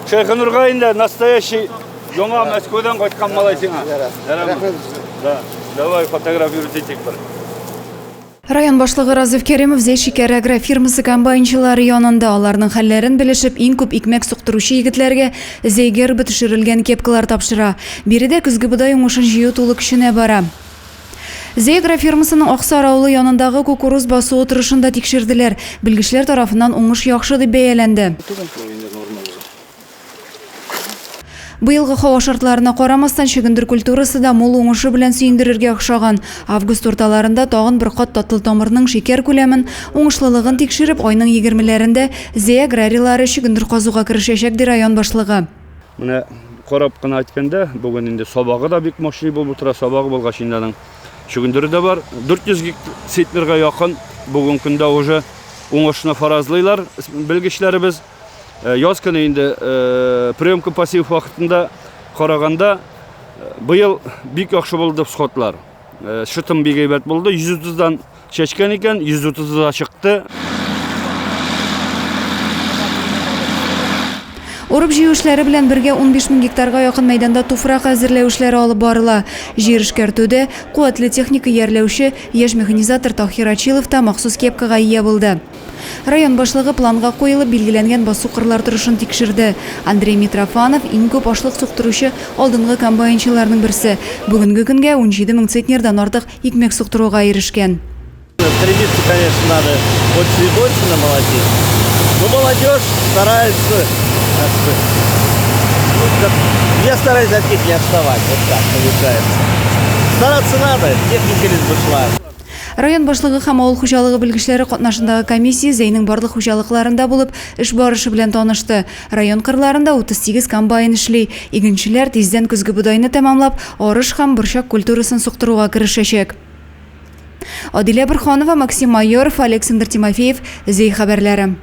Шәйхенурга инде настоящий яңа Мәскәүдән кайткан малай сиңа. Рәхмәт. Да, давай фотографировать итик бер. Район башлыгы Разиф Кәримов Зәй шикәре агрофирмасы комбайнчылары янында аларның хәлләрен белешеп, иң күп икмәк суктыручы егетләргә Зәй гербы төшерелгән кепкалар тапшыра. Биредә көзге бодай уңышын җыю тулы көченә бара. Зәй агрофирмасының Аксар авылы янындагы кукуруз басуы торышын да тикшерделәр. Белгечләр тарафыннан уңыш яхшы дип бәяләнде. Быелгы һава шартларына карамастан, чөгендер культурасы да мул уңышы белән сөендерергә охшаган. Август урталарында тагын бер кат татлы тамырның шикәр күләмен, уңышлылыгын тикшереп, айның егермеләрендә Зәй аграрийлары чөгендер казуга керешәчәк, ди район башлыгы. Менә карап кына әйткәндә, бүген инде сабагы да бик мощный булып утыра. Сабагы булгач инде аның чөгендере дә бар. 400 гек центнерга якын бүген көндә уже уңышны фаразлыйлар белгечләребез. Э, яз көне инде э, приемка пассив вакытында караганда э, быел бик яхшы булды всходлар. Шытым бик әйбәт булды. 130-дан чәчкән икән, 130 да чыкты. Урып-җыю эшләре белән бергә 15 мең гектарга якын мәйданда туфрак әзерләү эшләре алып барыла. Җир эшкәртүдә куәтле техника иярләүче яшь механизатор Таһир Ачилов та махсус кепкага ия булды. Район башлыгы планга куелып билгеләнгән басу-кырлар торышын тикшерде. Андрей Митрофанов, иң күп ашлык суктыручы алдынгы комбайнчыларның берсе. Бүгенге көнгә 17 мең центнердан артык икмәк суктыруга ирешкән. Стремиться, конечно, надо больше и больше намолотить. Но молодежь старается, как бы, ну, как, я стараюсь от них не отставать, вот так получается. Стараться надо, техника лишь бы шла. Район башлыгы һәм авыл хуҗалыгы белгечләре катнашындагы комиссия Зәйнең барлык хуҗалыкларында булып, эш барышы белән танышты. Район кырларында 38 комбайн эшли. Игенчеләр тиздән көзге бодайны тәмамлап, арыш һәм борчак культурасын суктыруга керешәчәк. Адилә Борһанова, Максим Майоров, Александр Тимофеев, Зәй хәбәрләре.